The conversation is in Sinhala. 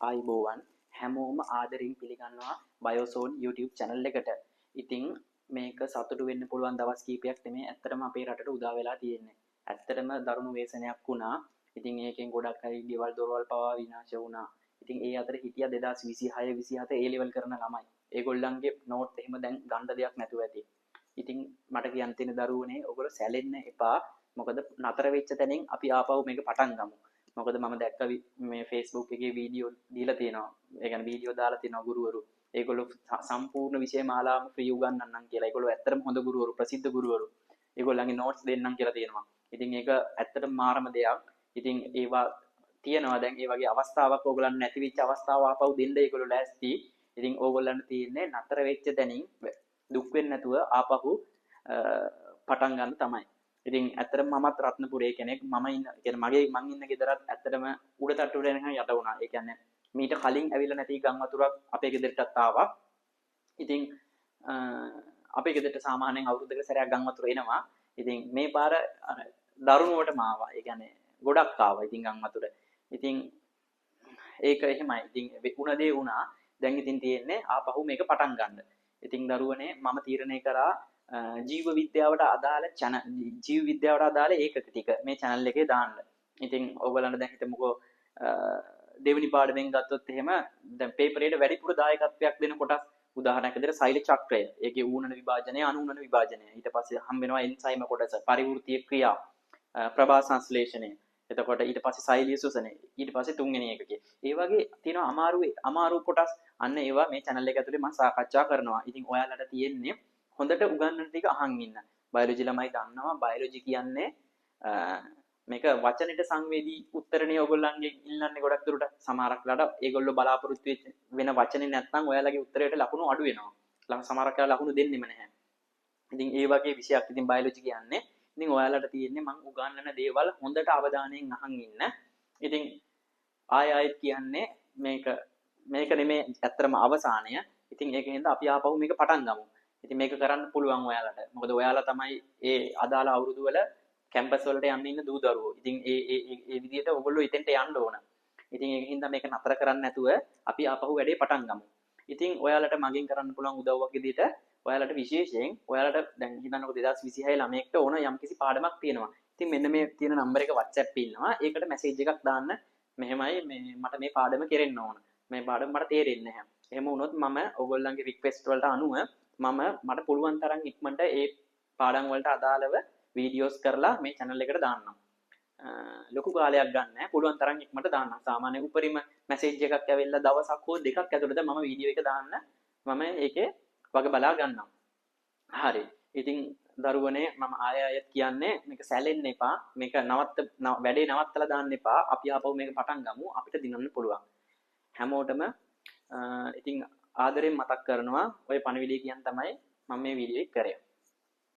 ආයුබෝවන්, හැමෝම ආදරෙන් පිළිගන්නවා බයෝසෝන් YouTube channel එකට. ඉතින් මේක සතුටු වෙන්න පුළුවන් දවස් කීපයක් නෙමෙයි ඇත්තටම අපේ රටට උදා වෙලා තියෙන්නේ. ඇත්තටම දරුණු ව්‍යසනයක් වුණා. ඉතින් ඒකෙන් ගොඩක් අය ගෙවල් දොරවල් පවා විනාශ වුණා. ඉතින් ඒ අතර හිටියා 2026 27 ඒ ලෙවල් කරන ළමයි. ඒගොල්ලන්ගේ නෝට් එහෙම දැන් ගන්න දෙයක් නැතුව ඇති. ඉතින් මට කියන්න තියෙන දරුවනේ, ඔයගොල්ලෝ සැලෙන්න එපා. මොකද නතර වෙච්ච තැනින් අපි ආපහු මේක පටන් ගමු. මොකද මම දැක්ක මේ Facebook එකේ වීඩියෝ දීලා තියෙනවා. ඒ කියන්නේ වීඩියෝ දාලා තියෙනවා ගුරුවරු. ඒගොල්ලෝ සම්පූර්ණ විෂය මාලාවම ෆ්‍රී උගන්වන්නම් කියලා. ඒගොල්ලෝ ඇත්තටම හොඳ ගුරුවරු, ප්‍රසිද්ධ ගුරුවරු. ඒගොල්ලන්ගේ නෝට්ස් දෙන්නම් කියලා තියෙනවා. ඉතින් ඒක ඇත්තටම මාරම දෙයක්. ඉතින් ඒවා තියෙනවා. දැන් ඒ වගේ අවස්ථාවක් ඕගොල්ලන් නැති වෙච්ච අවස්ථාව ආපහු දෙන්න ඒගොල්ලෝ ලෑස්ති. ඉතින් ඕගොල්ලන්ට තියෙන්නේ නතර වෙච්ච තැනින් දුක් වෙන්නේ නැතුව ආපහු පටන් ගන්න තමයි. ඉතින් ඇත්තටම මමත් රත්නපුරේ කෙනෙක්. මම ඉන්න, කියන්නේ මගේ මං ඉන්න ගෙදරත් ඇත්තටම උඩ තට්ටුවට එනකන් යට වුණා. ඒ කියන්නේ මීට කලින් ඇවිල්ලා නැති ගම් වතුරක් අපේ ගෙදරටත් ආවා. ඉතින් අපේ ගෙදරට සාමාන්‍යයෙන් අවුරුද්දකට සැරයක් ගම් වතුර එනවා. ඉතින් මේ පාර අර දරුණුවටම ආවා. ඒ කියන්නේ ගොඩක් ආවා ඉතින් ගම් වතුර. ඉතින් ඒක එහෙමයි. ඉතින් වුණ දේ වුණා. දැන් ඉතින් තියෙන්නේ ආපහු මේක පටන් ගන්න. ඉතින් දරුවනේ, මම තීරණය කරා ජීව විද්‍යාවට අදාළ චැන ජීව විද්‍යාවට අදාළ ඒකක ටික මේ චැනල් එකේ දාන්න. ඉතින් ඔයගොල්ලන්ට දැන් හිතමුකෝ, දෙවෙනි පාඩමෙන් ගත්තොත් එහෙම දැන් පේපරේට වැඩිපුර දායකත්වයක් දෙන කොටස්, උදාහරණයක් විදිහට සෛල චක්‍රය, ඒකේ ඌනන විභාජනය, අනූනන විභාජනය. ඊට පස්සේ හම් වෙනවා එන්සයිම කොටස, පරිවෘත්තීය ක්‍රියා, ප්‍රභා සංශ්ලේෂණය. එතකොට ඊට පස්සේ සෛලීය ශ්වසනය, ඊට පස්සේ තුන්වෙනි ඒකකය. ඒ වගේ තියෙනවා අමාරු අමාරු කොටස්. අන්න ඒවා මේ චැනල් එක ඇතුලේ මම සාකච්ඡා කරනවා. ඉතින් ඔයාලට තියෙන්නේ හොඳට උගන්වන ටික අහන් ඉන්න. බයොලොජි ළමයි දන්නවා බයොලොජි කියන්නේ මේක වචනෙට සංවේදී උත්තරනේ ඔයගොල්ලන්ගෙන් ඉල්ලන්නේ ගොඩක් දුරට. සමහරක් වෙලාවට ඒගොල්ලෝ බලාපොරොත්තු වෙන වචනේ නැත්නම් ඔයාලගේ උත්තරයට ලකුණු අඩු වෙනවා. සමහරක් වෙලාවට ලකුණු දෙන්නෙම නැහැ. ඉතින් ඒ වගේ විෂයක් ඉතින් බයොලොජි කියන්නේ. ඉතින් ඔයාලට තියෙන්නේ මං උගන්වන දේවල් හොඳට අවධානයෙන් අහන් ඉන්න. ඉතින් ආය ආයෙත් කියන්නේ මේක මේක නෙමේ ඇත්තටම අවසානය. ඉතින් ඒක හින්දා අපි ආපහු මේක පටන් ගමු. ඉතින් මේක කරන්න පුළුවන් ඔයාලට. මොකද ඔයාලා තමයි ඒ අදාළ අවුරුදු වල කැම්පස් වලට යන්න ඉන්න දූ දරුවෝ. ඉතින් ඒ ඒ ඒ විදිහට ඔයගොල්ලෝ එතෙන්ට යන්න ඕන. ඉතින් ඒක හින්දා මේක නතර කරන්න නැතුව අපි ආපහු වැඩේ පටන් ගමු. ඉතින් ඔයාලට මගෙන් කරන්න පුළුවන් උදව්වක් විදිහට ඔයාලට විශේෂයෙන්, ඔයාලට දැන් හිතන්නකෝ 2026 ළමයෙක්ට ඕන යම්කිසි පාඩමක් තියෙනවා. ඉතින් මෙන්න මේ තියෙන නම්බර් එක WhatsApp ඉන්නවා. ඒකට මැසේජ් එකක් දාන්න, මෙහෙමයි මේ මට මේ පාඩම කෙරෙන්න ඕන. මේ පාඩම මට තේරෙන්නේ නැහැ. එහෙම වුණොත් මම ඔයගොල්ලන්ගේ රික්වෙස්ට් වලට අනුව මම මට පුළුවන් තරම් ඉක්මනට ඒ පාඩම් වලට අදාළව වීඩියෝස් කරලා මේ channel එකට දාන්නම්. ලොකු කාලයක් ගන්න නෑ, පුළුවන් තරම් ඉක්මනට දාන්නම්. සාමාන්‍ය උපරිම මැසේජ් එකක් ඇවිල්ලා දවසක් හෝ දෙකක් ඇතුළත මම වීඩියෝ එක දාන්න මම ඒකේ වග බලා ගන්නම්. හරි. ඉතින් දරුවනේ, මම ආය ආයෙත් කියන්නේ මේක සැලෙන්න එපා. මේක නවත්ත වැඩේ නවත්තලා දාන්න එපා. අපි ආපහු මේක පටන් ගමු. අපිට දිනන්න පුළුවන්. හැමෝටම ඉතින් ආදරෙන් මතක් කරනවා, ඔය පණිවිඩය කියන්න තමයි මම මේ වීඩියෝ එක කරේ.